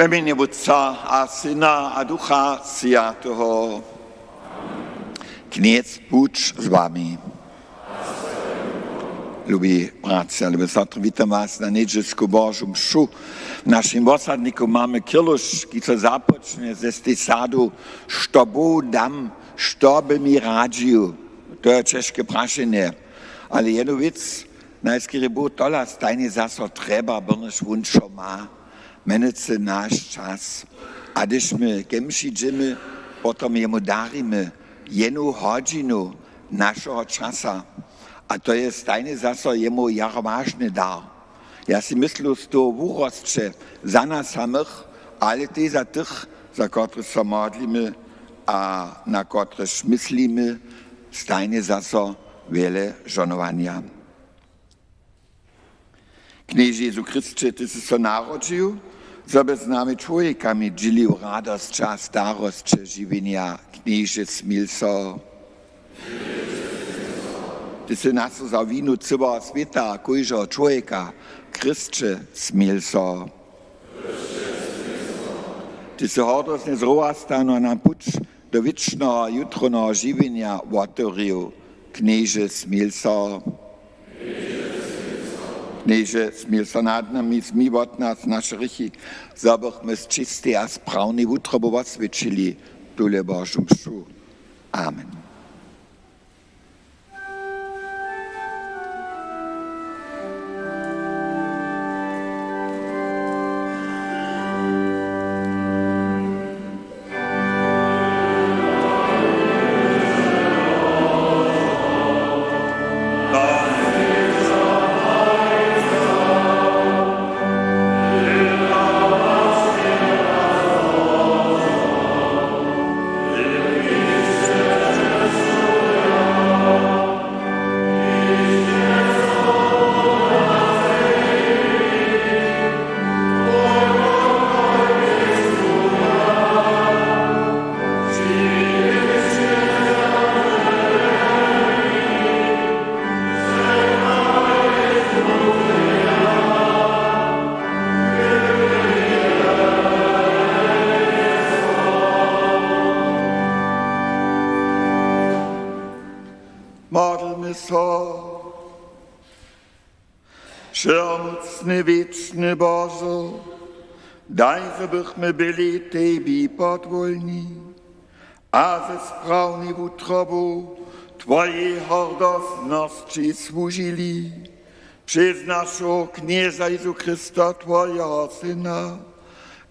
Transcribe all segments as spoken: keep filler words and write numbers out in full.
W mjenje Wótca a Syna a Ducha Swjateho. Knjez budź z wami. Lubi bratřa, lube sotry, witam was na njedźelsku Božu mšu. Našim wosadnikom mamy kirluš, kiž so započnje ze stej sadu: Što Bóh dam, što by mi radźił? To je ćežke prašenje. Ale jednu wěc, najskerje Bóh tola stajnje zaso trjeba, byrnjež wón wšo ma, mjenujcy naš čas. A hdyž my ke mši dźěmy, potom jemu darimy jednu hodźinu našeho časa. A to je stajnje zaso jemu jaro wažny dar. Ja sej myslu, z toho wurosće za nas samych, ale tež za tych, za kotrychž so modlimy a na kotrychž myslimy, stajnje zaso wjele žohnowanja. Knježe Jezu Chrysće, ty sy so narodźił, zo by z nami čłowjekami dźělił radosć a starosće žiwjenja. Knježe, smil so. Ty sy naso za winu cyłeho swěta a kóždeho čłowjeka. Chrysće, smil so. Ty sy hordosnje zrowastanył na puć do wěčneho jutroneho žiwjenja wotewrił. Knježe, smil so. Knježe, smil so nad nami, zmyj wot nas naše hrěchi, zo bychmy z čistej a sprawnej wutrobu woswjećili tule Božu mšu. Amen. Modlmy so. Wšehomócny, wěčny Božo, daj, zo bychmy byli tebi podwólni a ze sprawnej wutrobu twojej hordosnosći słužili. Přez našeho Knjeza Jezu Chrysta, twojeho Syna,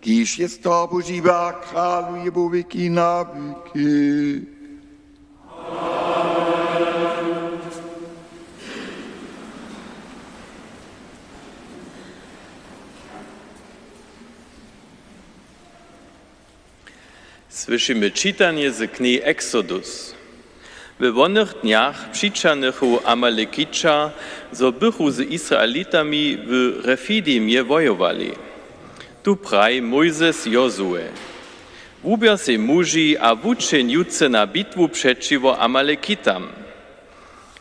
kiž je z tobu žiwy a kraluje wo wěki na wěki. Słyšimy čitanje z knihi Exodus. We wonych dnjach přićahnychu Amalekića, zo bychu z Izraelitami w Refidimje wojowali. Tu praji Mójzes Jozue: Wubjer sej muži a wućehnju se na bitwu přećiwo Amalekitam.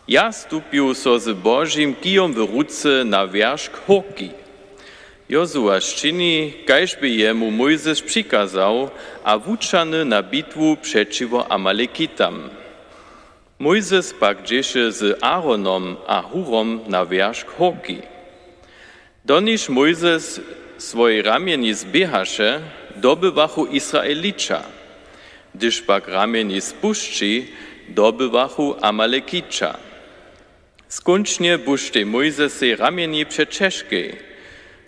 Ja stupju so z Božim kijom w ruce na wjeršk hórki. Jozua sčini, kaž bě jemu Mójzes přikazał, a wućahny na bitwu přećiwo Amalekitam. Mójzes pak dźěše z Aaronom a Hurom na wjeršk hórki. Doniž Mójzes swojej ramjeni zběhaše, dobywachu Izraelića. Hdyž pak ramjeni spušći, dobywachu Amalekića. Skónčnje buštej Mójzesej ramjeni přećežkej.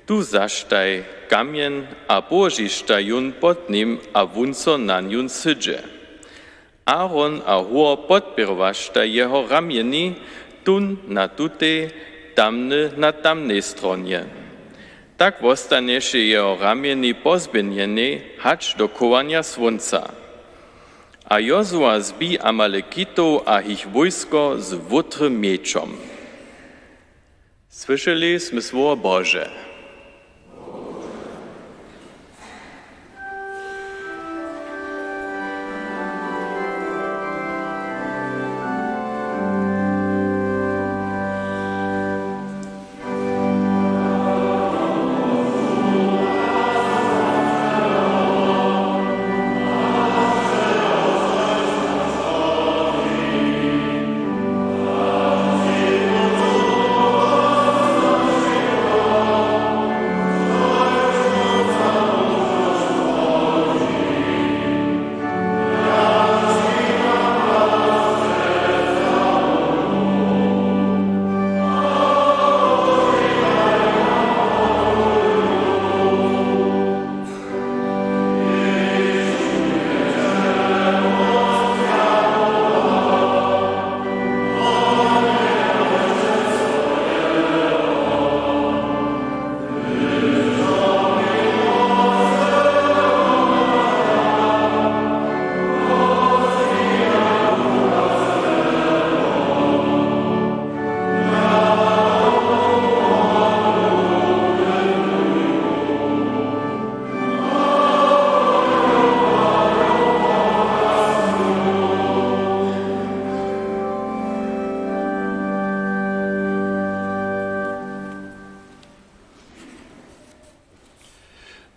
Tu zaštaj kamjeń a połožištaj jón pod nim a wón so na njón sydźe. Aaron a Hur podpěrowaštaj jeho ramjeni, tón na tutej, tamny na tamnej stronje. Tak wostanješe jeho ramjeni pozběhnjenej hač do chowanja słónca. A Jozua zbi Amalekitow a jich wójsko z wótrym mječom. Słyšeli smy słowo Bože.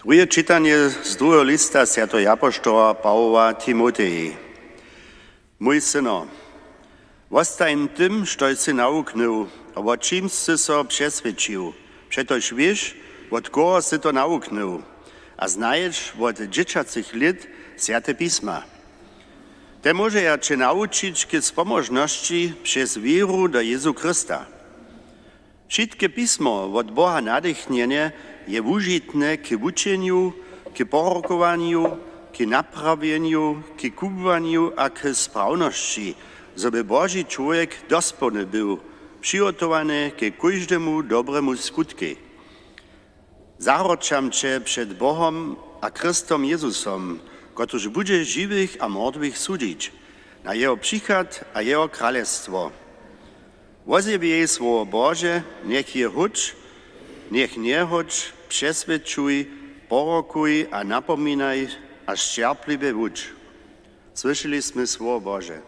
Druhe čitanje z druheho lista swjateho apoštoła Pawoła Timotejej. Mój syno, wostaj w tym, štož sy nawuknył, a wo čimž sy so přeswědčił, přetož wěš, wot koho sy to nawuknył, a znaješ wot dźěćacych lět Swjate pisma. Te móžeja će nawučić k spomóžnosći přez wěru do Jezu Chrysta. Wšitke pismo wot Boha nadechnjene je wužitne k wučenju, k porokowanju, k naprawjenju, k kubłanju a k sprawnosći, zo by Boži čłowjek dospołny był, přihotowany ke kóždemu dobremu skutkej. Zahorčam će před Bohom a Chrystom Jezusom, kotryž budźe žiwych a mordwych sudźić, na jeho přichad a jeho kralestwo. Wozjewjej słowo Bože, njech je hódź, njech njehódź, přeswědčuj, porokuj a napominaj a sćerpliwje wudź. Słyšeli smy słowo Bože.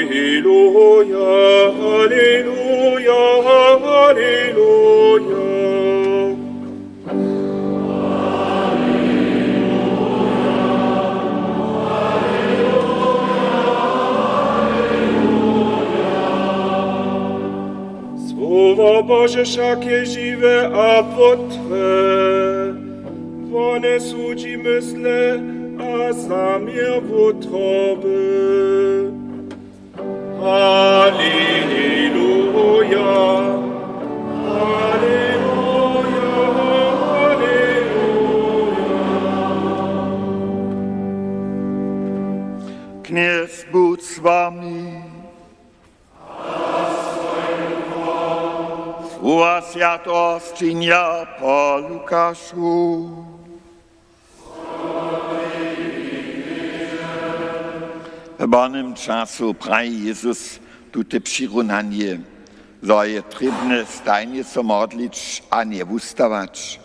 Aleluja, aleluja, aleluja. Słowo Bože wšak je žiwe a płotne. Wone sudźi mysle a zaměr wutroby. Aleluja, aleluja, aleluja. Knjez budź z wami. Słowa swjateho sćenja po Lukašu. W banym času praji Jezus tute přirunanje, zo je trěbne stajnje so modlić a njewustawać.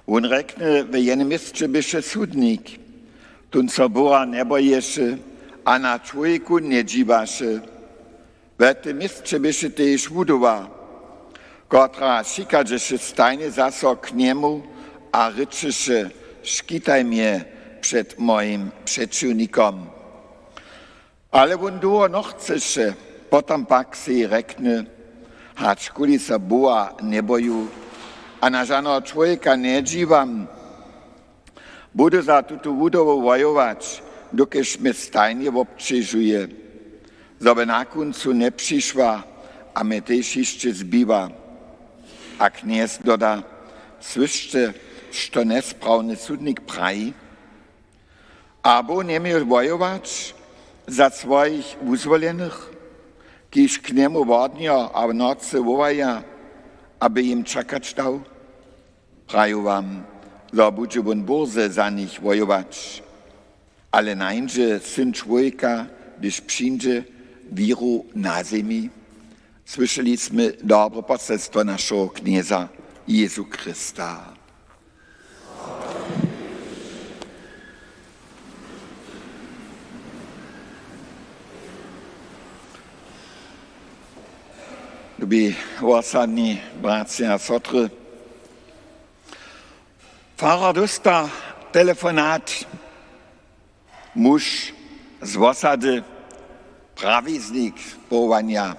Wón rjekny, w jenym měsće běše sudnik, tón so Boha njeboješe a na čłowjeku njedźiwaše. W tym měsće běše tež wudowa, kotra šikadźeše stajnje zaso k njemu a rěčeše: „Škitaj mje před mojim přećiwnikom.” Ale wón dołho nochceše, potom pak sej rjekny: „Hačkuli so Boha njeboju a na žaneho čłowjeka njedźiwam, budu za tutu wudowu wojować, dokelž mje stajnje wobćežuje, zo by na kóncu njepřišła a mje tež hišće zbiła.” A knjez doda: „Słyšće, što njespravny sudnik praji? Abo njeměł wojować za swojich wuzwolenych, kiž k njemu wodnjo a w nocy wołaja, aby jim čakać dał? Praju wam, zo budźe wón bórze za nich wojować. Ale nańdźe Syn čłowjeka, hdyž přińdźe, wěru na zemi?” Słyšeli smy dobre poselstwo našeho Knjeza Jezu Chrysta. Lubi wosadni bratřa a sotry, farar dósta telefonat, muž z wosady, prawiznik powołanja,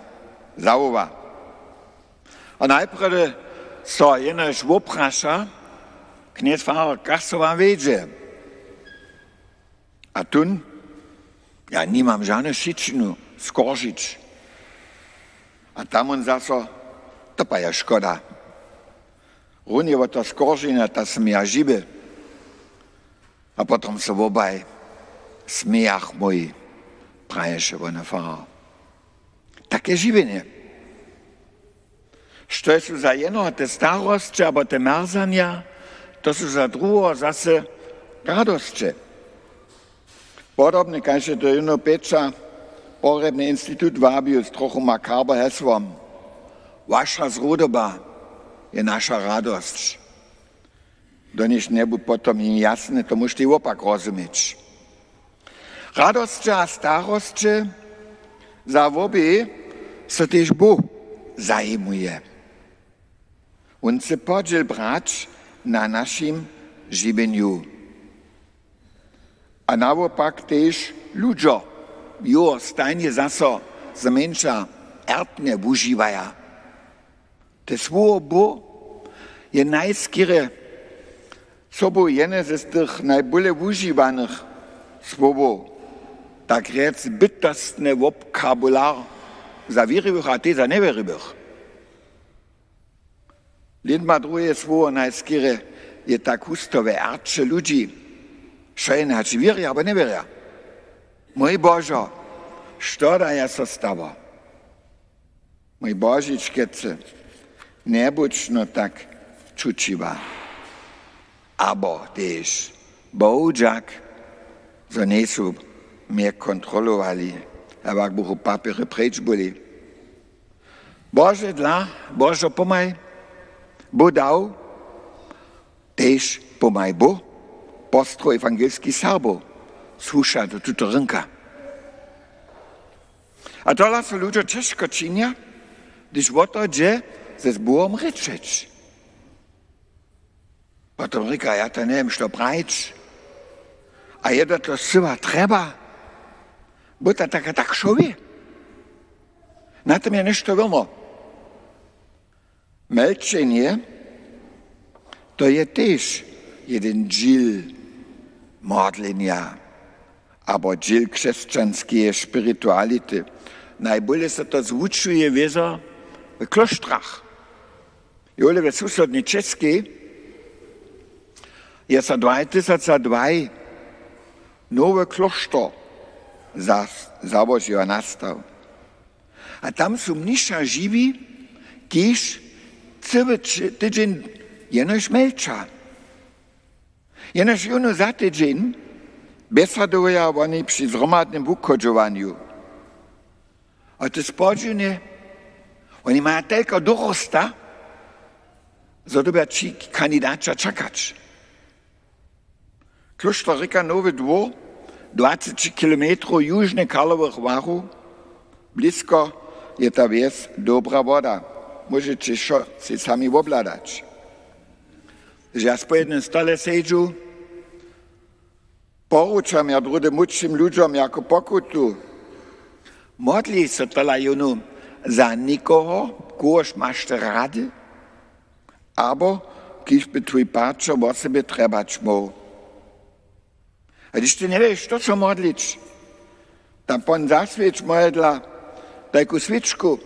zawoła. A najprjedy so jenož wopraša: „Knjez farar, kak so wam wjedźe?” A tón: „Ja nimam žanu přičinu skoržić.” A tam wón zaso: „To pak je škoda. Runje wot toho skorženja, tak smy ja žiwy.” A potom so wobaj smějachmoj, praješe wone farar. Take žiwjenje. Štož su za jednoho te starosće abo te mjerzanja, to su za druheho zase radosće. Podobne kaž je to jónu pjeća, Pohrebny institut wabił z trochu makabr hesłom: „Waša zrudoba je naša radosć.” Doniž njebu potom jim jasne, to móžeš tej wopak rozumjeć. Radosće a starosće za wobě so tež Bóh zajimuje. Wón chce podźěl brać na našim žiwjenju. A nawopak tež ludźo jeho stajnje zaso zmjeńša, ertnje wužiwaja. Te słowo Bóh je najskerje sobu jedne z tych najbóle wužiwanych słowow, tak rjec bytostny wokabular za wěriwych a tež za njewěriwych. Lědma druhe słowo najskerje je tak husto we erće ludźi, wšojene hač wěrja abo njewěrja. Mój Božo, što da je so stało? Mój Božičkece, njebudź no tak čućiwa. Abo tež, Bohudźak, zo njejsu mje kontrolowali, a wak buchu papjerje preč byli. Bože dla, Božo pomhaj, Bóh dał, tež pomhaj Bóh, postrow ewangelskich Serbow słuša do tuto rynka. A tola so ludźo ćežko činja, hdyž wo to dźe ze z Bóhom rěčeć. Potom rěka, ja to njewěm, što prajić. A je to to syła trjeba? Bóh to tak a tak wšo wě. Na tym je něšto wěrno. Mjelčenje, to je tež jeden dźěl modlenja abo dźěl křesćanskeje spirituality. Najbóle so to zwučuje wězo w klóštrach. Jole w susodnej Čěskej je so dwaj tysaca dwaj nowy klóšter za-, załožił a nastał. A tam su mniša žiwi, kiž cyły tři-, tydźeń jenož mjelča. Jenož jónu za tydźeń bjesaduja woni při zhromadnym wuchodźowanju. A to je spodźiwne, woni maja telko dorosta, zo dyrbja tři kandidaća čakać. Klóšter rěka Nowy Dwór, dwaceći kilometrow južnje Karlowych Warow, blisko je ta wjes Dobra Woda. Móžeće wšo sej sami wobhladać. Że ja spojednym stole sedźu, poručam ja druhdy młódšim ludźom jako pokutu. Modli so tola jónu za někoho, kogož maš ty rady, abo kiž by twój paćer wosebje trjebać móhł. A hdyž ty njewěš, što so modlić, tam pon zaswěć moje dla tajku swěčku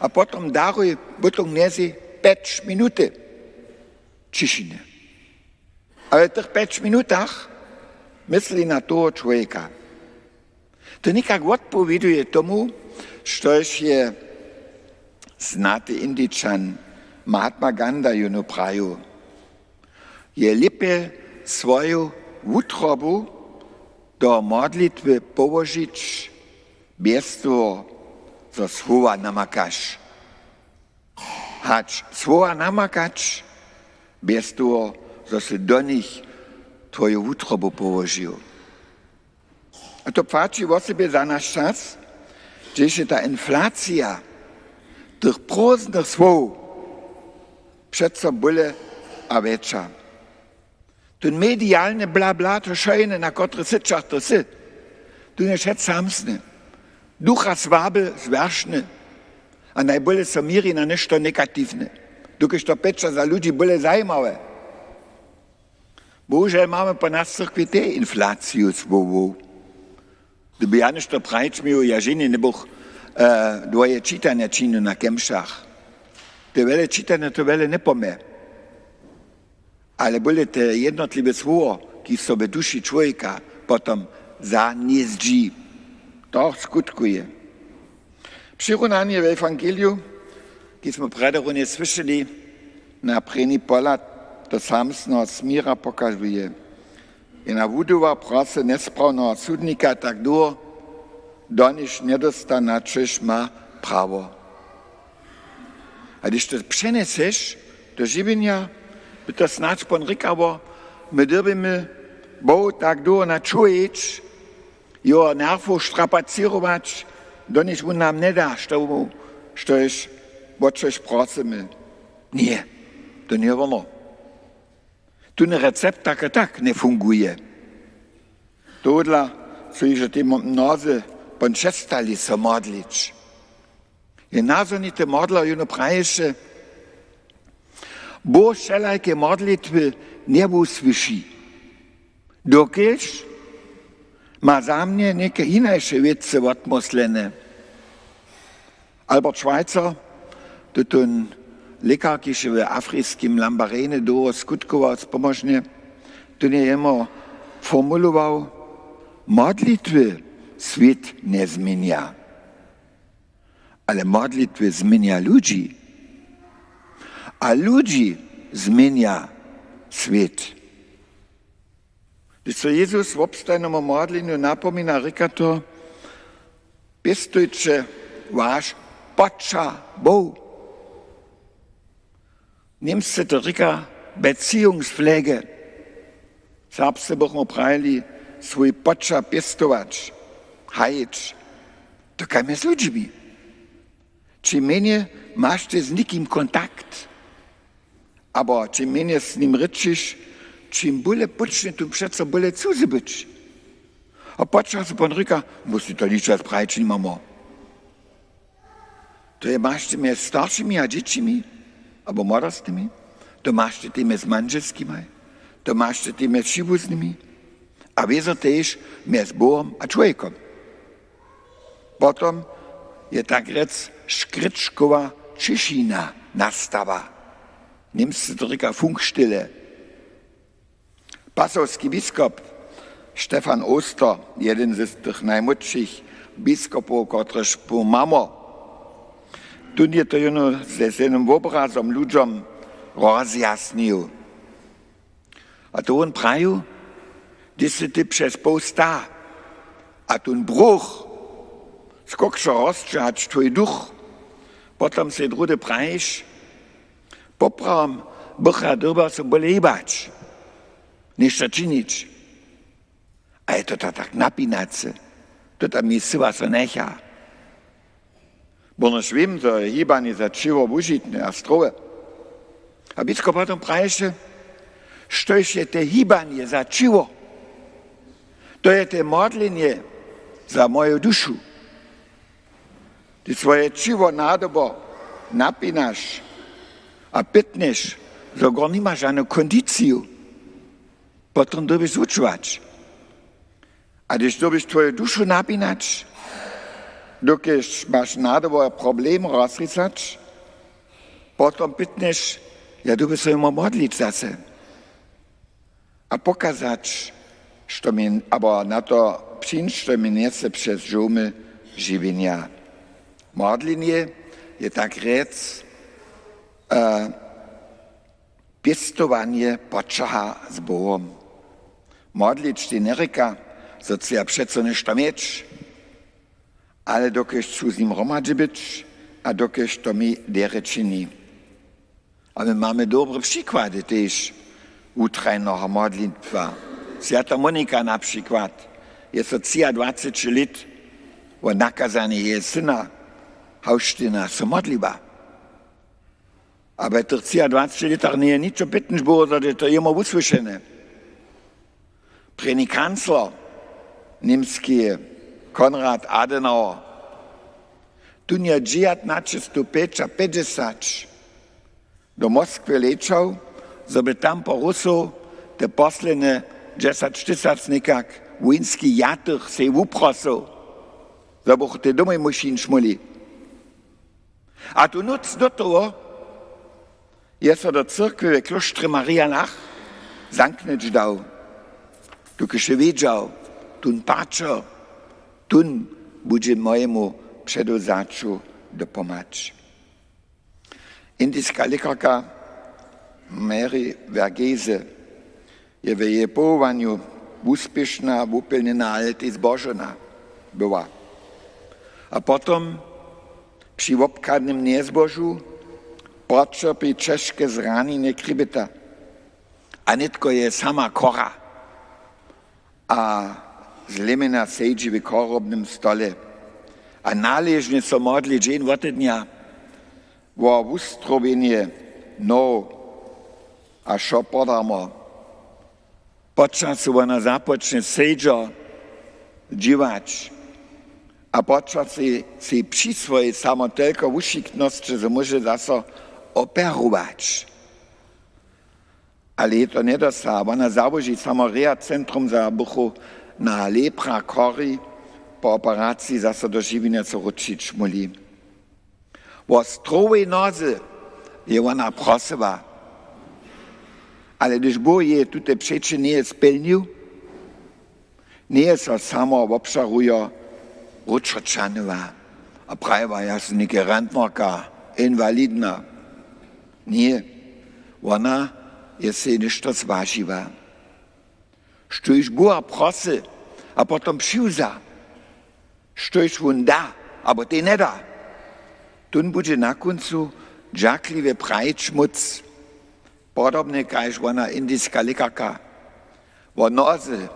a potom daruj bytong mjezi pjeć minuty ćišiny. Ale w tych pjeć minutach mysli na toho čłowjeka. To někak wotpowěduje tomu, štož je znaty Indičan Mahatma Gandhi jónu prajił. Je lěpje swoju wutrobu do modlitwy połožić bjez toho, zo słowa namakaš. Hač słowa namakać, bjez toho, zo sy do nich twoju wutrobu połožił. A to płaći wosebje za naš čas, hdźež je ta inflacija tych prózdnych słow přeco bóle a wjetša. Tón medialny blabla, to wšojene, na kotrych syćach to sy, tón je wšetc samsny. Ducha słaby, zwjeršny. A najbóle so měri na něšto negatiwne. Dokelž to pjeća za ludźi bóle zajimawe. Bohužel mamy po nas cyrkwi tej inflaciju słowow. Hdyby ja něšto prajić měł, ja ženje njebuch, e, dwoje čitanja činił na kemšach. To je wjele čitanja, to wjele njepomje. Ale bóle te jednotliwe słowo, kiž so w duši čłowjeka potom zanjezdźi, to skutkuje. Přirunanje w ewangeliju, kiž smy prjedy runje słyšeli, na prěni pohlad do samsneho směra pokazuje. Jena wudowa prosy njesprawneho sudnika tak dołho, doniž njedósta, na čož ma prawo. A hdyž to přenjeseš do žiwjenja, By to snadź pon rěkało, my dyrbimy Bohu tak dołho načuječ, jeho nerwow štrapacěrować, doněž wón nam njeda, što, štož, wo čož prosymy. Ně, to njeje ono. Tón recept tak a tak njefunguje. Tohodla su hižo tej mnozy pon přestali so modlić. Je nazhonite modla jónu praješe: Bóh wšelake modlitwy njewusłyši, dokelž ma za mnje něke hinaše wěcy wotmyslene. Albert Schweitzer, tutón lěkar, kiž je w afriskim Lambarene dołho skutkował spomožnje, tón je jemu formulował: Modlitwy swět njezměnja, ale modlitwy změnja ludźi. A ludźi změnja swět. Hdyž so Jezus w wobstajnemu modlenju napomina, rěka to: Pěstujće waš poćah Bohu. Němsce to rěka Beziehungspflege. Serbsce bychmy prajili swój poćah pěstować, hajić. To kaž je z ludźimi. Čim mjenje maš ty z někim kontakt, abo čim mjenje z nim rěčiš, čim bóle póčnje tu přeco bóle cuzy być. A poćah so pon rěka: Musy to ničas prajić nimamo. To je maš ty mjez staršimi a dźěćimi, abo młodostnymi, to maš ty tej mjez mandźelskimaj, to maš ty tej mjez přiwuznymi, a wězo tež mjez Bohom a čłowjekom. Potom je tak rjec škryčkowa ćišina nastała. Němsce to rěka Funkstille. Passowski biskop Stefan Oster, jedyn z tych najmłódšich biskopow, kotryž mamy, tón je to jónu z jednym wobrazom ludźom rozjasnił. A to wón prajił: Hdyž sy ty přez poł sta a tón bruch skokšo rosće hač twój duch, potom sej druhdy prajiš: Poprawom bycha dyrbjał so bóle hibać, něšto činić. A je to ta-, tak napinace, to tam mi syła so njecha. Bornož wěm, zo je hibanje za ćěło wužitne a strowe. A biskop potom praješe: Štož je te hibanje za ćěło? To je te modlenje za moju dušu. Ty swoje ćěło nadobo napinaš a pytnješ, zo gor nimaš žanu kondiciju, potom dyrbiš zwučować. A hdyž dyrbiš twoju dušu napinać, dokelž maš nadobo problem rozrisać, potom pytnješ: Ja dyrbiš so jemu modlić zase a pokazać, što mi, abo na to přińć, što mi njese přez žołmy žiwjenja. Modlenje je tak rjec, e, pěstowanje poćaha z Bohom. Modlić tej njerěka, zo chcu ja přeco něšto měć, ale dokelž chcu z nim hromadźe być a dokelž to mi derje čini. A my mamy dobre přikłady tež wutrajneho modlitwa. Swjata Monika na přikład je so třiadwaceći lět wot nakazanja jeje syna Hawština so modliła. A w tych třiadwaceći lětach njeje ničo pytnyć było, zo je to jemu wusłyšene. Prěni kancler němski Konrad Adenauer, tón je dźewjatnaćestowpjećapjećdźesać do Moskwy lećał, zo by tam po Rusow te posledne dźesać tysac někak wójnskich jatych sej wuprosył, zo buchu te domoj mušin šmóli. A tu nóc do toho je so do cyrkwje w klóštrje Marianach zamknyć dał, dokelž je wědźał, tón paćer, tón budźe mojemu předewzaću dopomhać. Indiska lěkarka Mary Verghese je w jeje powołanju wuspěšna, wupjelnjena, ale tež zbožowna była. A potom při wobchadnym njezbožu poćerpi ćežke zranjenje chribeta. A nětko je sama chora a zlěmjena sedźi w chorobnym stole a naležnje so modli dźeń wote dnja wo wustrowjenje nohow. A wšo podarmo. Počasu wona započnje sedźo dźěłać a počasej sej přiswoji samo telko wušiknosće, zo móže zaso operować. Ale je to njedosta. Wona załoži samo rehacentrum, zo bychu na lepra chori po operaciji zaso do žiwjenja so wróćić móhli. Wo strowej noze je wona prosyła. Ale hdyž Bóh jeje tute přeće njeje spjelnił, njeje so samo wobžarujo wróćo ćahnyła a prajiła: „Ja sym něke rentnerka, inwalidna.“ Ně, wona je sej něšto zwažiła. Štóž Boha prosy a potom přiwza, štóž wón da abo tej njeda, tón budźe na kóncu dźakliwje prajić móc, podobnje kaž wona indiska lěkarka: „Wo noze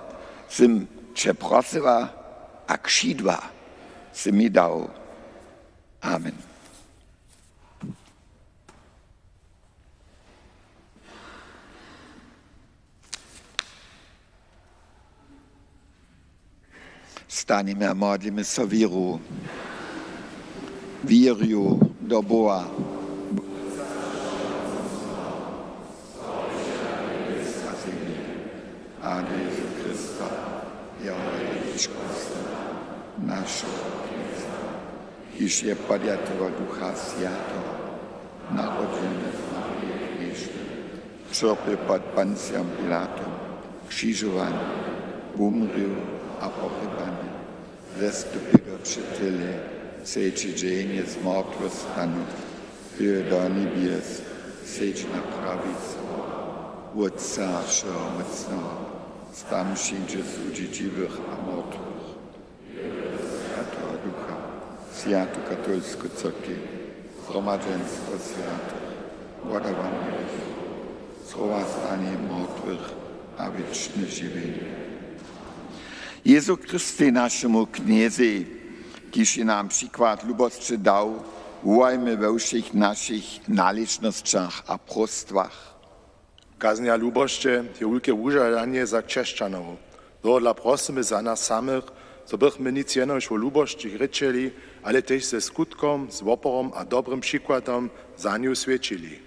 sym će prosyła a křidła sy mi dał.“ Amen. Stanjemy a modlimy so wěru. Wěrju do Boha a do Jezu Chrysta, jeho jeličkosti, našeho Knjeza, kiž je podjatego Ducha Swjateho, narodźeny z Marije Knježny, ćerpy pod Poncijom Pilatom, křižowany, wumrěł a pohrybany, zestupy do přetyhle, třeći dźeń je z mortwych stanył, pě do njebjes, sedźi na prawicy Wótca Wšehomócneho, tam přińdźe sudźić žiwych a mortwych. Swjateho Ducha, swjatu katolsku cyrkej, zhromadźenstwo swjatych, wodawanje hrěchow, srowa stanje mortwych a wěčne žiwjenje. Jezu Christej, našemu Knjezej, kiž je nam přikład lubosće dał, wołajmy we wšěch našich naležnosćach a próstwach. Kaznja lubosće je wulke wužadanje za křesćanow. Tohodla prosymy za nas samych, zo bychmy nic jenož wo lubosći rěčeli, ale tež ze skutkom, z woporom a dobrym přikładom za nju swědčili.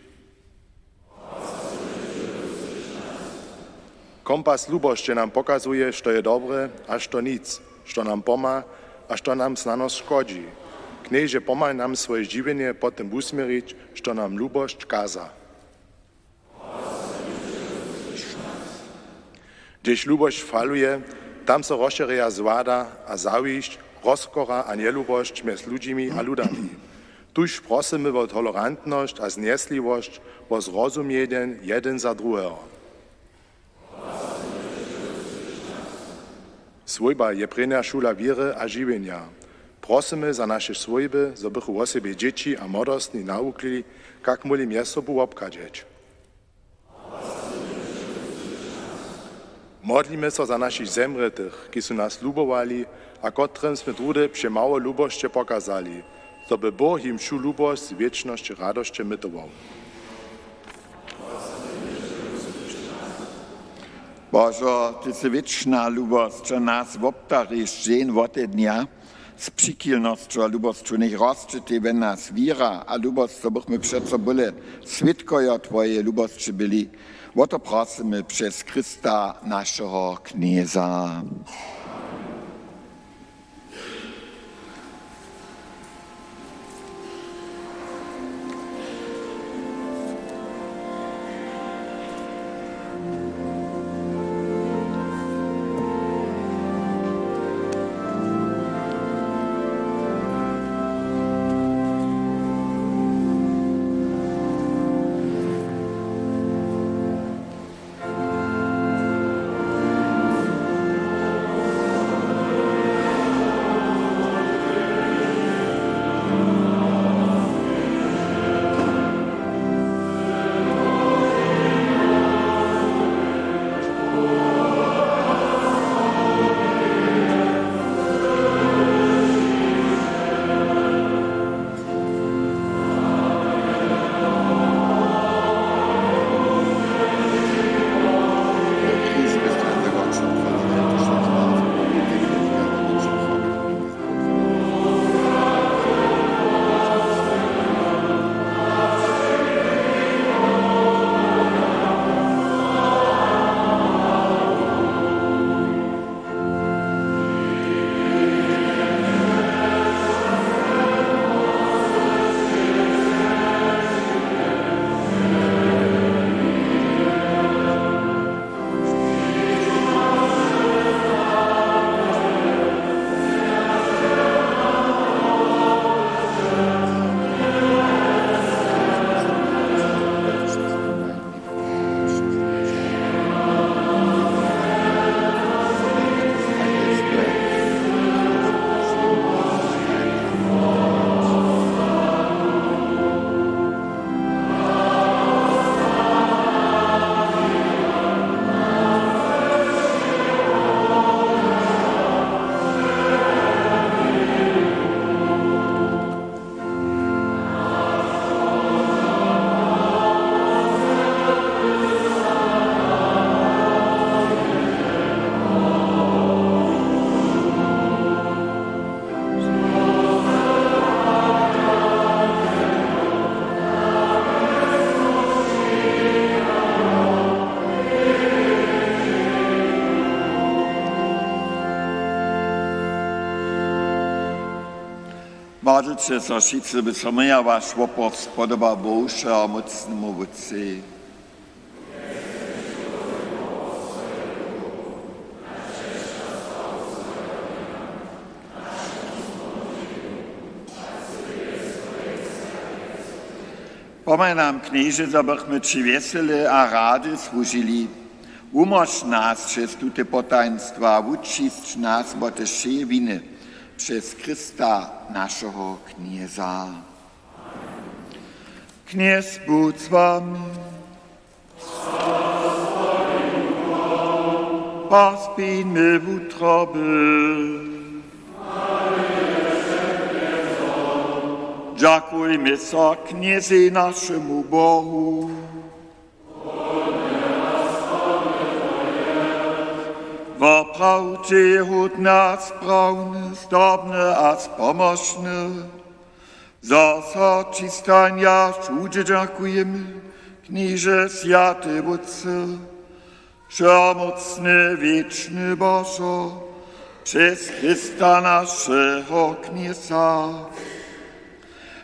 Kompas lubosće nam pokazuje, što je dobre a što nic, što nam pomha a što nam snano škodźi. Knježe, pomhaj nam swoje žiwjenje po tym wusměrić, što nam lubosć kaza. Hdźež lubosć faluje, tam so rozšěrja zwada a zawisć, rozkora a njelubosć mjez ludźimi a ludami. Tuž prosymy wo tolerantnosć a znjesliwosć, wo zrozumjenje jedyn za druheho. Swójba je prěnja šula wěry a žiwjenja. Prosymy za naše swójby, zo bychu wosebje dźěći a młodostni nawukli, kak móhli mjez sobu wobchadźeć. Modlimy so za našich zemrětych, kiž su nas lubowali a kotrymž smy druhdy přemało lubosće pokazali, zo by Bóh jim wšu lubosć z wěčnosće radosće mytował. Božo, ty sy wěčna lubosć, a nas wobdariš dźeń wote dnja z přichilnosću a lubosću. Njech rosće tej we nas wěra a lubosć, zo bychmy přeco bóle swědkojo twojeje lubosće byli. Wo to prosymy přez Chrysta, našeho Knjeza. Přeco wšitcy by so měła waš wopor spodoba Bohu, wšehomócnemu Wótcej. Pomhaj nam, Knježe, zo bychmy ći wjesele a rady słužili. Wumóž nas přez tute potajnstwa, wučisć nas wot wšeje winy přez Chrysta, našeho Knjeza. Knjez budź z wami. Pospinmy wutroby. Dźakujmy so Knjezej, našemu Bohu. Woprawdźe je hódne a sprawne, zdobne a spomóžne, zo so ći stajnje a wšudźe dźakujemy, Knježe, swjaty Wótče, wšehomócny wěčny Božo, přez Chrysta, našeho Knjeza.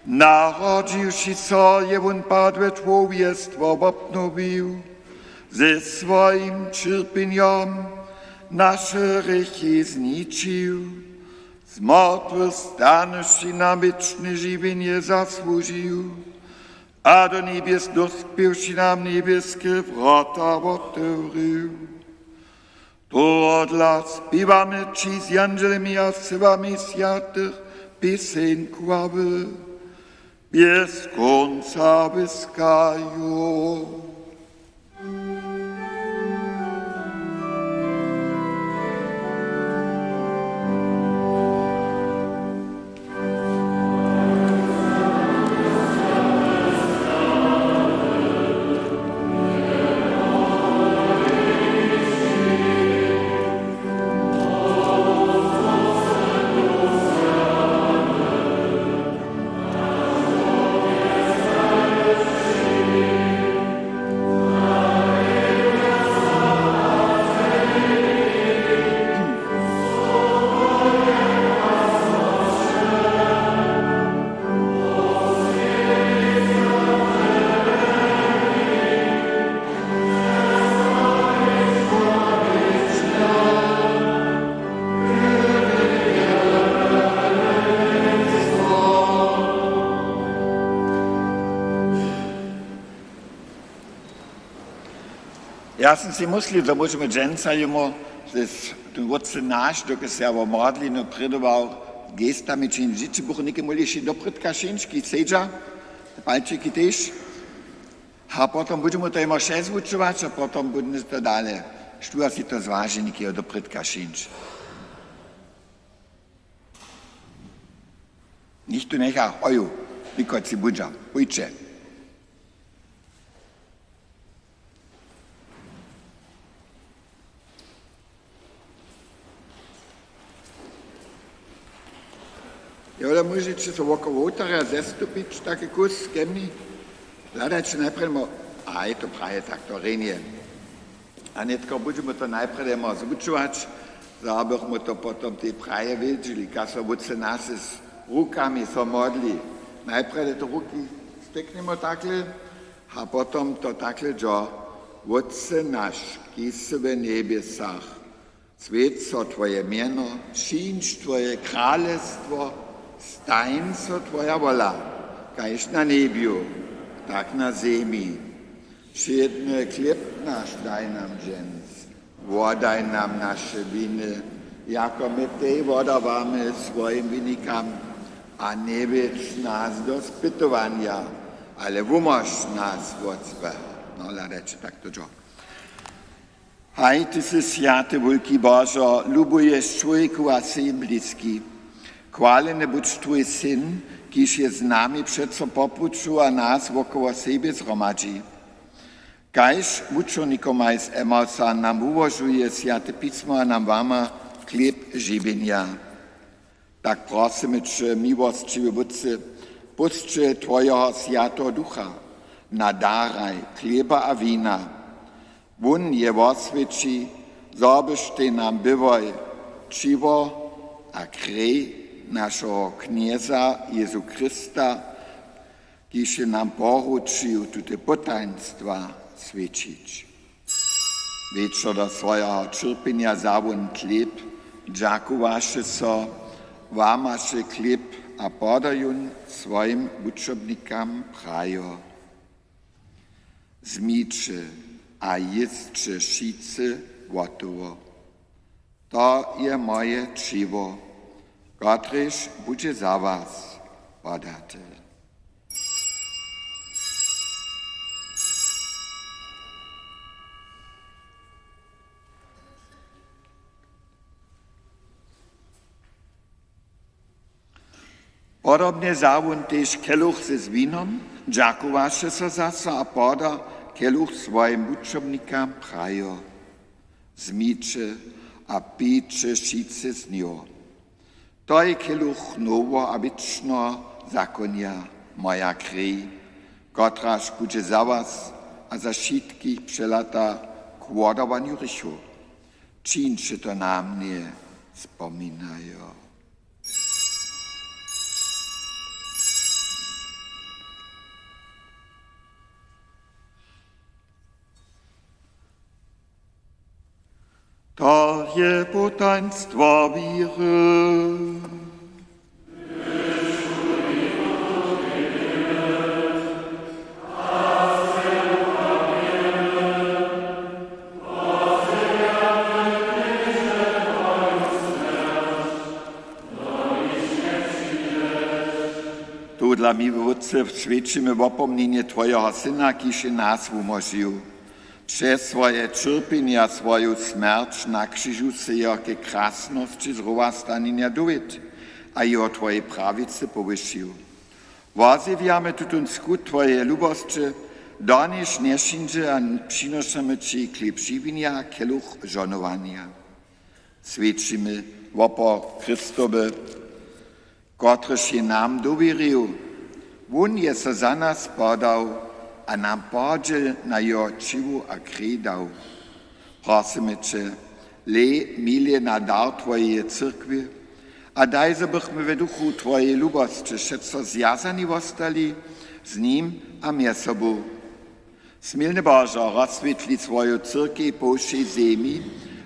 Narodźiwši so, je wón padłe čłowjestwo wobnowił, ze swojim ćerpjenjom naše hrěchi zničił, z mortwych stanywši nam wěčne žiwjenje zasłužił a do njebjes dospěwši nam njebjeske wrota wotewrił. Tohodla spěwamy ći z jandźelemi a syłami swjatych pěseń chwały bjez kónca wyskajo. Ja sym sej myslił, zo móžemy dźensa jemu z tym Wótče naš, dokelž se ja wo modlinu prědował, gestami čiń. Dźěći buchu něke móhli hišće doprědka šińć, kiž sedźa, palčiki tež. A potom budźemy to jemu přezwučować a potom budźemy to dale. Štó a sej to zwaži někeho doprědka šińć. Nichtó njecha, oju, nikotři budźa. Pójće. Jo, ale móžeće so wokoło wołtarja zestupić, taky kus ke mni. Hladajće najprjedy mo-, a je to praje tak, to rjenje. A nětko budźemy to najprjedy mo-, zwučować, zo bychmy to potom tej praje wědźeli, kaž so Wótče naš z rukami so modli. Najprjedy to ruki steknemo takle, a potom to takle dźo: Wótče naš, kiž sy w njebjesach, swjeć so twoje mjeno, přińdź twoje kralestwo, stań so twoja wola, kaž na njebju, tak na zemi. Wšědny chlěb naš daj nam dźens, wodaj nam naše winy, jako my tej wodawamy swojim winikam, a njewjedź nas do spytowanja, ale wumóž nas wot złeho. No, hladajće, tak to dźo. Haj, ty sy swjaty, wulki Božo, lubuješ čłowjekow a sej bliski. Chwaleny budź twój Syn, kiž je z nami přeco po puću a nas wokoło sebje zhromadźi. Kaž wučernikomaj z Emausa nam wułožuje Swjate pismo a nam łama chlěb žiwjenja. Tak prosymy će, miłosćiwy Wótče, pósće twojeho Swjateho Ducha na daraj chlěba a wina. Wón je woswjeći, zo byštej nam byłoj ćěło a krej našeho Knjeza Jezu Chrysta, kiž je nam poručił tute potajnstwa swjećić. Wječor do swojeho ćerpjenja wza wón chlěb, dźakowaše so, łamaše chlěb a poda jón swojim wučobnikam, prajo: Wzmiće a jěsće wšitcy wotowo. To je moje ćěło, kotrež budźe za was podate. Podobnje wza wón tež keluch z winom, dźakowaše so zaso a poda keluch swojim wučobnikam, prajo: Wzmiće a pijće wšitcy z njeho. To je keluch noweho a wěčneho zakonja, moja krej, kotraž budźe za was a za wšitkich přelata k wodawanju hrěchow. Čińće to na mnje spominajo. To je potajnstwo wěry. Tohodla, miły Wótče, swjećimy wopomnjenje Twojeho Syna, kiž je nas wumóžił. Přez swoje ćerpjenje a swoju smjerć na křižu sy jeho ke krasnosći z rowa stanjenja dowěd a jeho Twojej prawicy powyšił. Wozjewjamy tutón skutk Twojeje lubosće, do njež njepřińdźe, a přinošamy Ći chlěb žiwjenja a keluch žohnowanja. Swjećimy wopor Chrystowy, kotryž je nam dowěrił. Wón je so za nas podał a nam podźěl na jeho ćěło a krej dał. Prosymy Će, lej milje na dar Twojeje cyrkwje a daj, zo bychmy we duchu Twojeje lubosće wšetco zwjazani wostali z nim a mjez sobu. Smilny Božo, rozswětli Twoju cyrkej po wšej zemi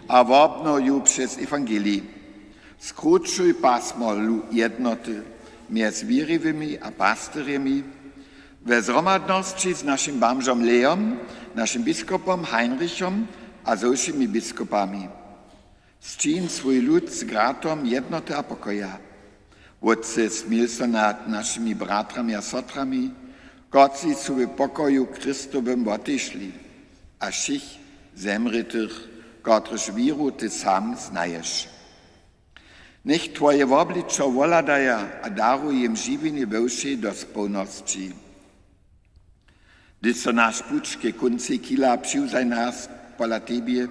a wobnow ju přez ewangelij. Skrućuj pasmo lu-, jednoty mjez wěriwymi a pastyrjemi, we zhromadnosći z našim bamžom Leom, našim biskopom Heinrichom a ze wšěmi biskopami. Sćiń swój lud z gratom jednoty a pokoja. Wótče, smil so nad našimi bratrami a sotrami, kotřiž su w pokoju Chrystowym wotešli, a wšěch zemrětych, kotrychž wěru Ty sam znaješ. Njech Twoje wobličo wohladaja a daruj jim žiwjenje we wšej dospołnosći. Hdyž so naš puć ke kóncej chila přiwzań nas pola Tebje,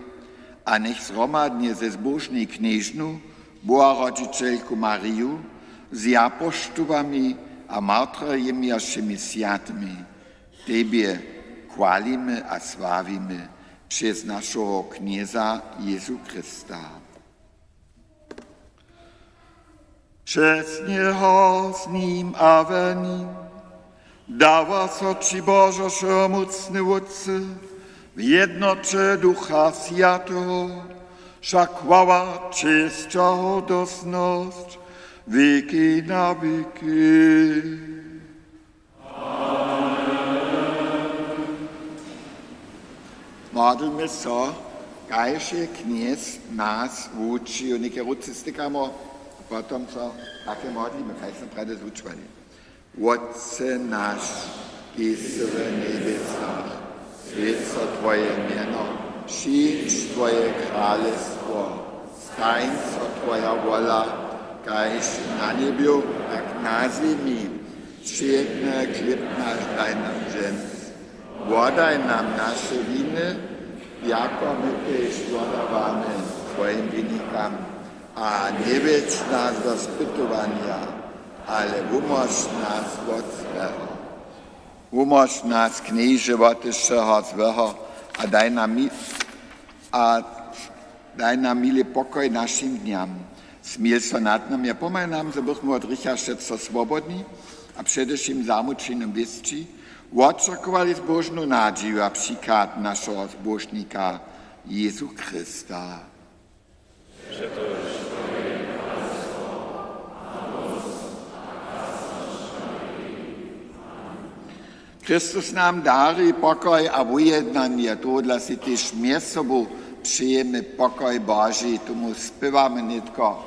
a njech zhromadnje ze zbóžnej Knježnu, Boharodźićelku Mariju, z apoštołami a martyrjemi a wšěmi swjatymi, Tebje chwalimy a sławimy přez našeho Knjeza Jezu Chrysta. Přez njeho, z nim a w nim dawa so Ći, Božo wšehomócny Wótče, w jednoće Ducha Swjateho wša chwała, česć a hodnosć wěki na wěki. Modlmy so, kaž je Knjez nas wučił. Něke ruce stykamy a potom so take modlimy, kaž smy prjedy zwučowali. Wótče naš, kiž sy w njebjesach, swjeć so Twoje mjeno, přińdź Twoje kralestwo, stań so Twoja wola, kaž na njebju, tak na zemi. Wšědny chlěb naš daj nam dźens. Wodaj nam naše winy, jako my tež wodawamy swojim winikam. A njewjedź nas do spytowanja, ale wumóž nas wot złeho. Wumóž nas, Knježe, wot wšeho złeho a daj nam mi-, a daj nam mile pokoj našim dnjam. Z Smil so nad nama, pomhaj nam, zo bychmy wot hrěcha wšetco swobodni a předewšěm zamućenym wěsći wočakowali zbóžnu nadźiju a přichad našeho Zbóžnika Jezu Chrysta. Chrystus nam dari pokoj a wujednanje, tohodla sej tež mjez sobu přejemy pokoj Boži, tomu spěwamy nětko.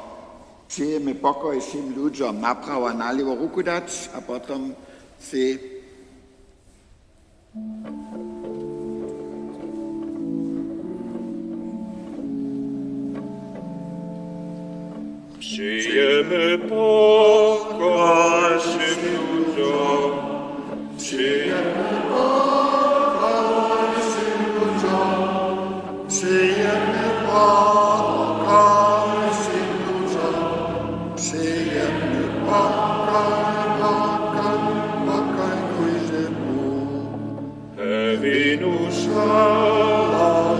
Přejemy pokoj wšěm ludźom, naprawo a nalěwo ruku dać a potom sej Přijemy pokoj wšěm ludźom. Přijemy pokoj wšěm ludźom. Přijemy pokoj wšěm ludźom. Přijemy pokoj, pokoj, pokoj kóždemu. Hewinu šalom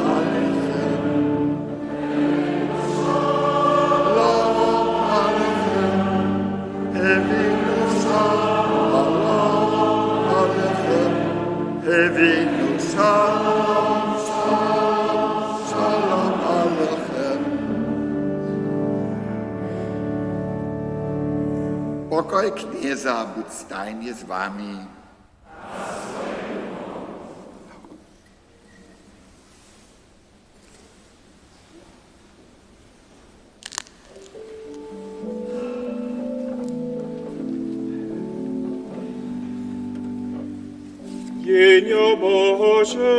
aleichem. Šalom aleichem. Hewinu šalom aleichem. Hewinu šalom, šalom, šalom aleichem. Pokoj Knjeza budź stajnje z wami. Jehnjo Bože.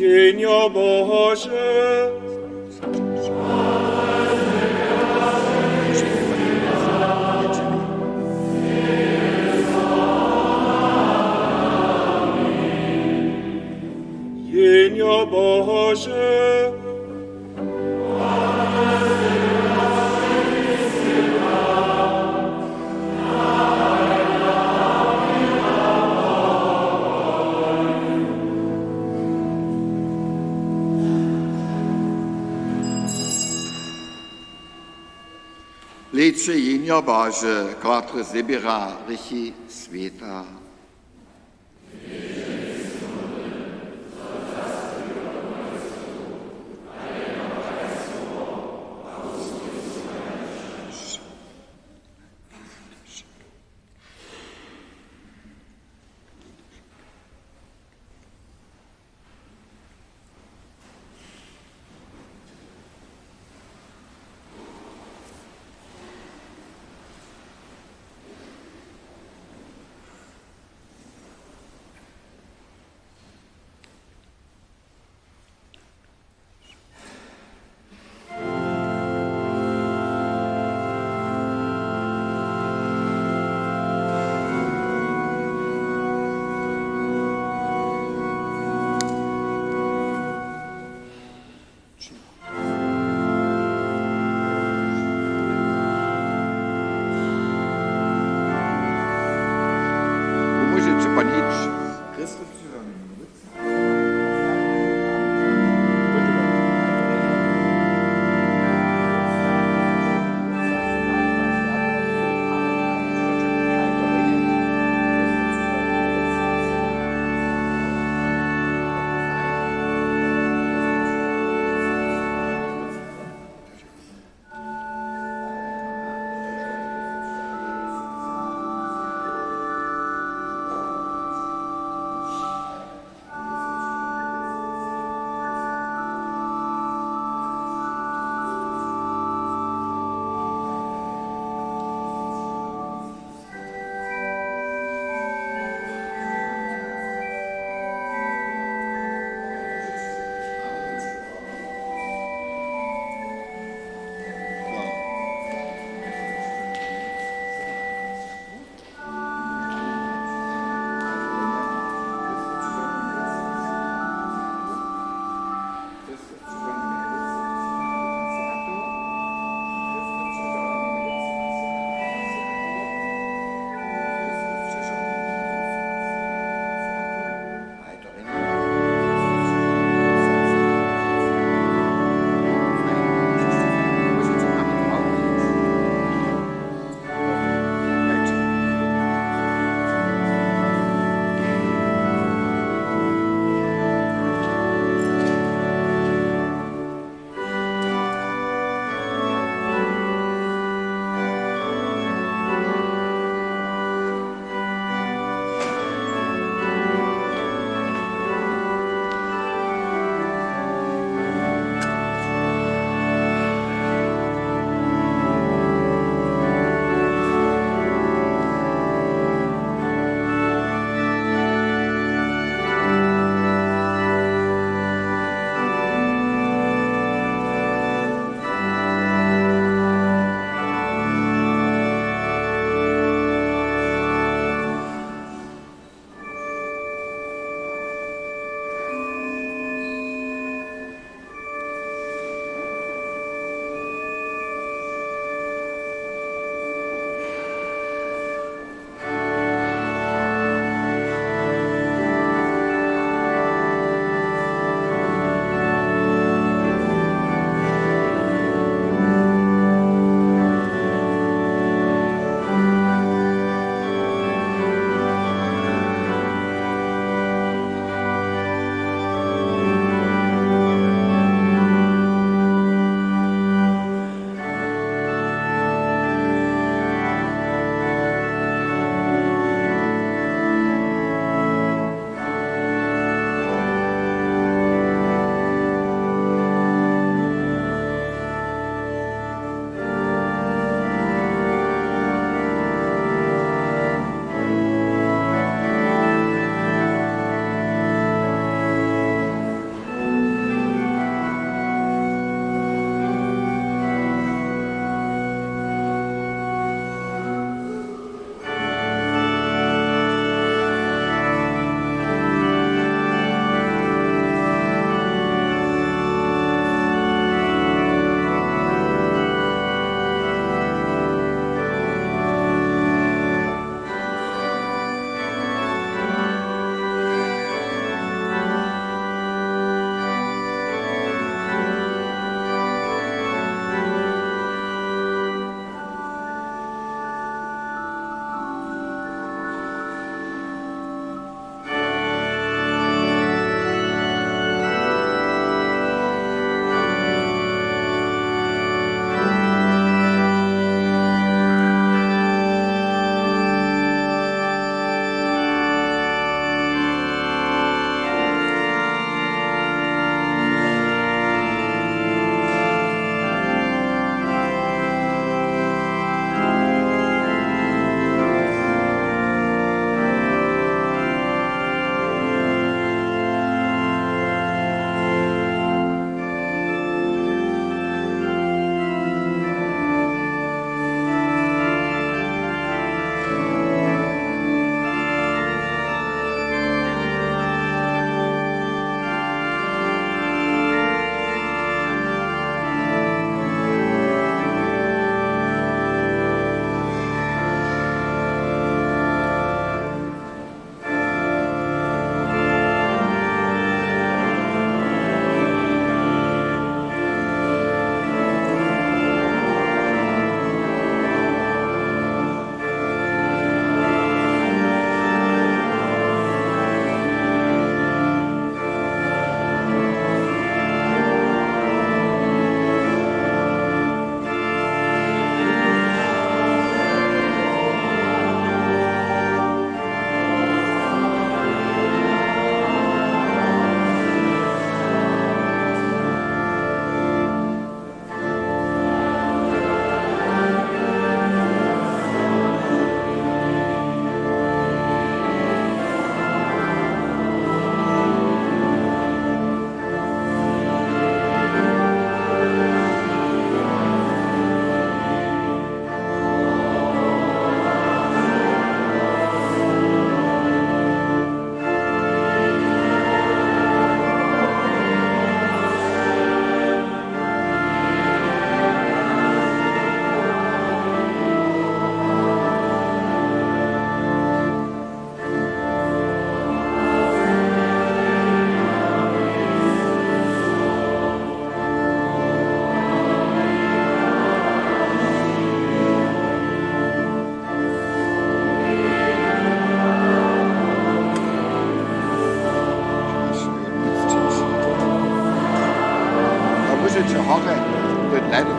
Jehnjo Bože. Jehnjo Bože. Hlejće, Jehnjo Bože, kotrež zběra hrěchi swěta.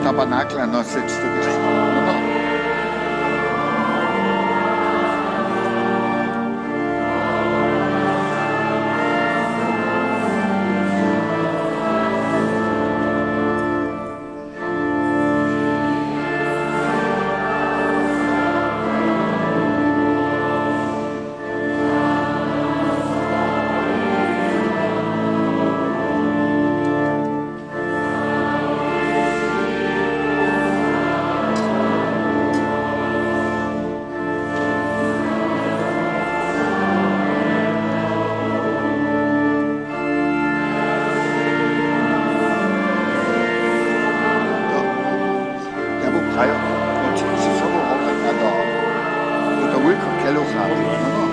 Tabernakla nosyć, to je, no, no. Ja bu prajo, no, či při sobu hovorka do, do toho wulkeho kelucha. No, no.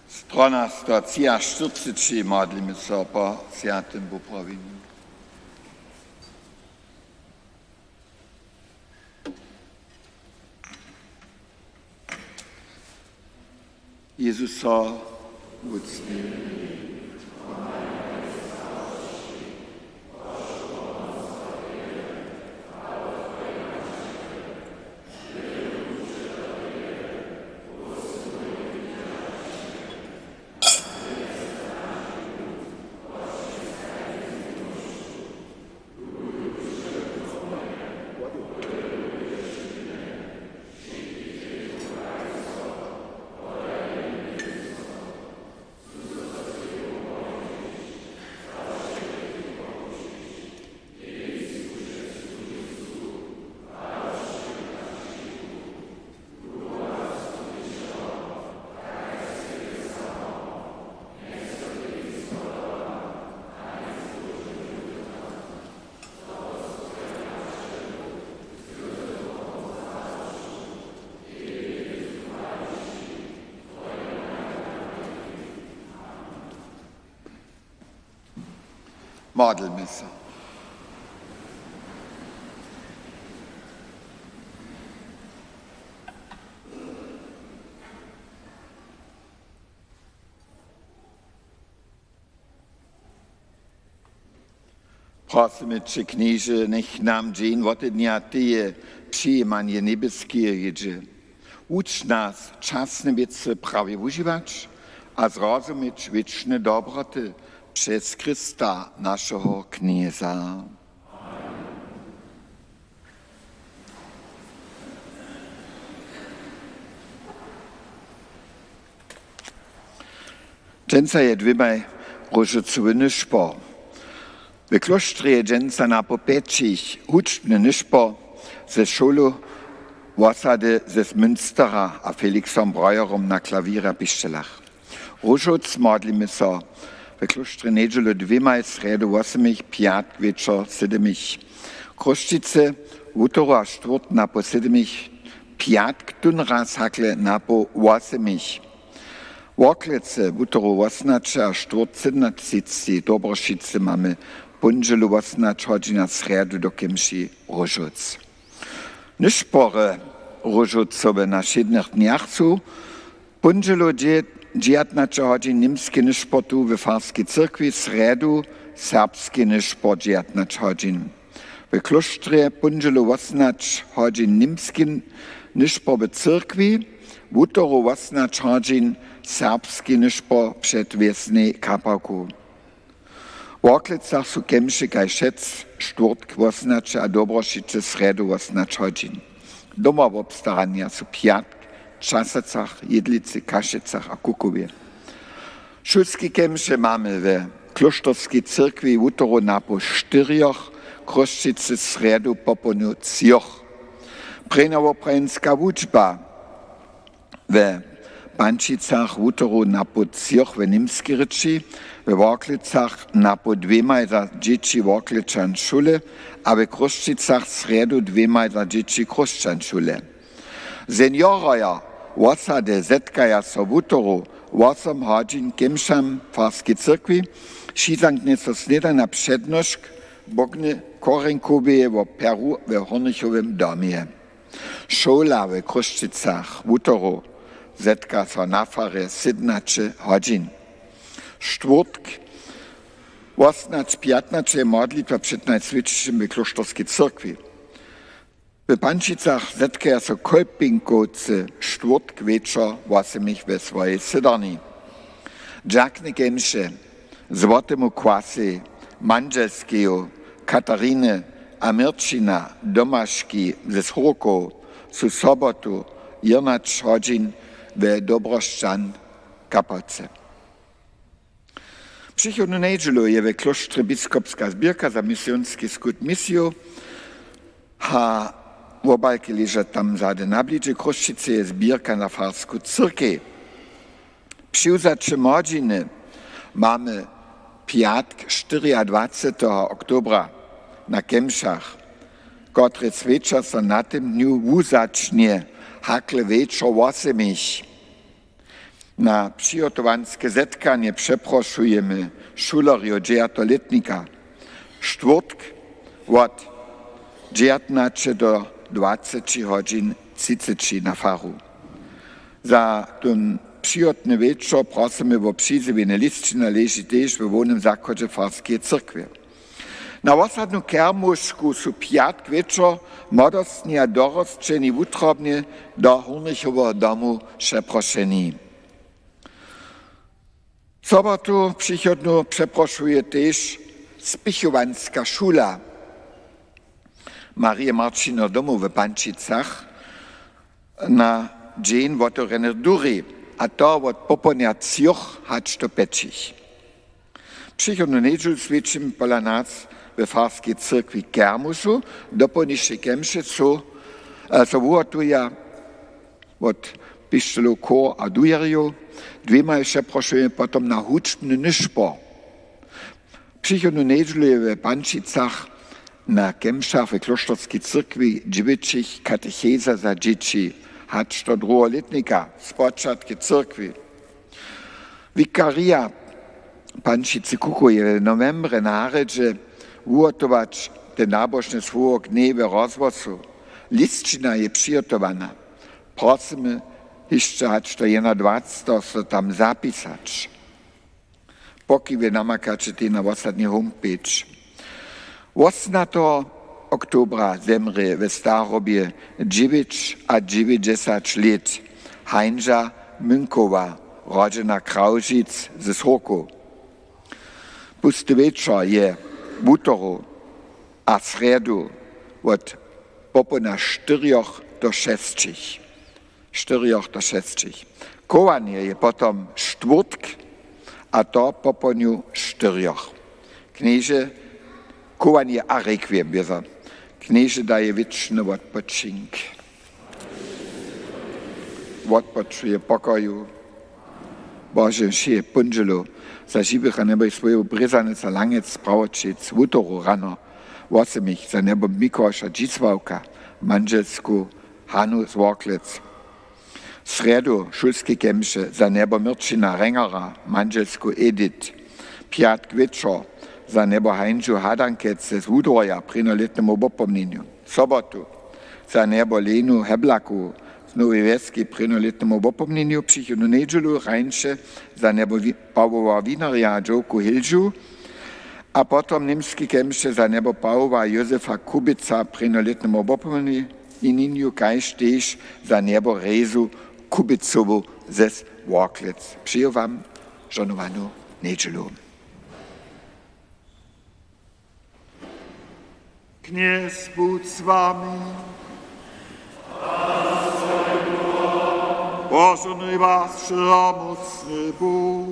Strona sto třiaštyrceći, modlimy so po swjatym wuprawjenju. Jezuso, wucni. Modlmy so. Prosymy će, Knježe, njech nam dźeń wotednja teje přijimanje njebjeskeje jědźe. Wuč nas, časne wěcy prawje wužiwać a zrozuměć wěčne dobroty přez Chrysta, našeho Knjeza. Dźensa je dwěmaj róžocowy nyšpor. W klóštrje je dźensa napoł pjećich hudźbny nyšpor ze šołu wosady z Münstera a Felixom Breuerom na klawěrje a pišćelach. Róžowc, modlimy so w klóštrje njedźelu dwěmaj, srjedu wosomich, pjatk wječor sydomich. Chrósćicy wutoru a štwórtk napoł sydomich, pjatk tón raz hakle napoł wosomich. Worklecy wutoru wosomnaće a štwórtk sydomnatřiceći, Dobrošicy mamy póndźelu wosomnaće hodźin a srjedu do kemši Róžowc. Nyšpory róžowcowe na wšědnych dnjach su póndźelu dźe-, dźewjatnaće hodźin němski nyšpor tu we farskej cyrkwi, srjedu serbski nyšpor dźewjatnaće hodźin. W klóštrje póndźelu wosomnaće hodźin němski nyšpor w cyrkwi, wutoru wosomnaće hodźin serbski nyšpor před wjesnej kapałku. W Worklecach su kemše kaž wšetc štwórtk wosomnaće a Dobrošicy srjedu wosomnaće hodźin. Doma wobstaranja su pjatk w Časacach, Jědlicy, Kašecach a Kukowje. Šulske kemše mamy we klóšterskej cyrkwi wutoru napoł štyrjoch, Chrósćicy srjedu popołdnju třoch. Prěnja woprawjenska wučba we Pančicach wutoru napoł třoch we němskej rěči, we Worklecach napoł dwěmaj za dźěći Worklećan šule a we Chrósćicach srjedu dwěmaj za dźěći Chrósćan šule. Seniorojo wosady zetkaja so wutoru wosom hodźin w kemšach farskej cyrkwi. Přizanknje so snědana přednošk Bogny Korenkowje wo Peru we Hórnichowym domje. Šola we Chrósćicach wutoru zetka so na farje sydomnaće hodźin. Štwórtk wosomnaće pjatnaće je modlitwa před Najswjećim we klóšterskej cyrkwi. W Pančicach zetkaja so Kolpinkowcy štwórtk wječor wosomich we swojej sydarni. Dźakne kemše złotemu kwasej mandźelskeju Katariny a Měrćina Domaški ze Srokow su sobotu jědnaće hodźin we Dobrošćan kapałce. Přichodnu njedźelu je we klóštrje biskopska zběrka za misionski skutk Missio a wobalki leža tam zady. Na blidźe Chrósćicy je zběrka na farsku cyrkej. Přiwzaće młodźiny mamy pjatk štyriadwaceteho oktobra na kemšach, kotrež swjeća so na tym dnju wuzačnje hakle wječor wosomich. Na přihotowanske zetkanje přeprošujemy šulerjow dźewjatolětnika štwórtk wot dźewjatnaće do dwaceći hodźin třiceći na faru. Za tón přihotny wječor prosymy wo přizjewjenje. Lisćina leži tež we hłownym zachodźe farskeje cyrkwje. Na wosadnu kermušku su pjatk wječor młodostni a dorosćeni wutrobnje do Hórnichoweho domu přeprošeni. Sobotu přichodnu přeprošuje tež spěchowanska šula Marije Marćineho domu w Pančicach na dźeń wotewrjenych duri, a to wot popołdnja třoch hač do pjećich. Přichodnu njedźelu swjećimy pola nas we farskej cyrkwi kermušu. Dopołdnišej kemše su, e, so wuhotuja wot pišćelow, chór a dujerjow. Dwěmaj přeprošujemy potom na hudźbny nyšpor. Přichodnu njedźelu je we Pančicach na kemšach we klóšterskej cyrkwi dźěwići katecheza za dźěći hač do druheho lětnika. Spočatk je cyrkwi. Wikarija Pančicy Kukow je w nowembrje na rjedźe wuhotować te nabožne słowok dnjej we rozhłosu. Lisćina je přihotowana. Prosymy hišće hač do jedenadwaceteho so tam zapisać. Pokiwje namakaće tež na wosadnej homepage. Wosomnateho oktobra zemrě we starobje dźewjećadźewjećdźesać lět Hańža Mynkowa, rodźena Krawžic ze Srokow. Pusty wječor je wutoru a srjedu wot popołdnja štyrjoch do šesćich. Štyrjoch do šesćich. Chowanje je potom štwórtk, a to popołdnju štyrjoch. Knježe, chowanje a rekwiem wězo. Knježe daje wěčny wotpočink. Wotpočuje w pokoju Božym wšě póndźelu. Za žiwych a njebójich swójbow Brězanyc a Langec, Prawoćic, wutoru rano wosomich, za njebójich Mikołaša Dźisławka, mandźelsku Hanu z Worklec. Srjedu šulske kemše, za njebójich Měrćina Rengera, mandźelsku Edith. Pjatk wječor za njebójich Hańžu Hadankec z Wudworja k prěnjolětnemu wopomnjenju. Sobotu za njebójich Lenu Heblakowu z Nowej Wjeski k prěnjolětnemu wopomnjenju. Přichodnu njedźelu rańše za njebójich Wi-, Pawoła Winarja a dźowku Hilžu. A potom němske kemše za njebójich Pawoła a Józefa Kubica k prěnjolětnemu wopomnjenju, kaž tež za njebójich Rezu Kubicowu ze Worklec. Přeju wam žohnowanu njedźelu. Knjez budź z wami. Požohnuj was wšehomócny Bóh,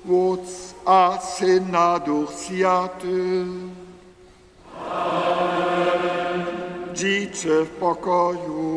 Wótc a Syn a Duch Swjaty. Dźiće w pokoju.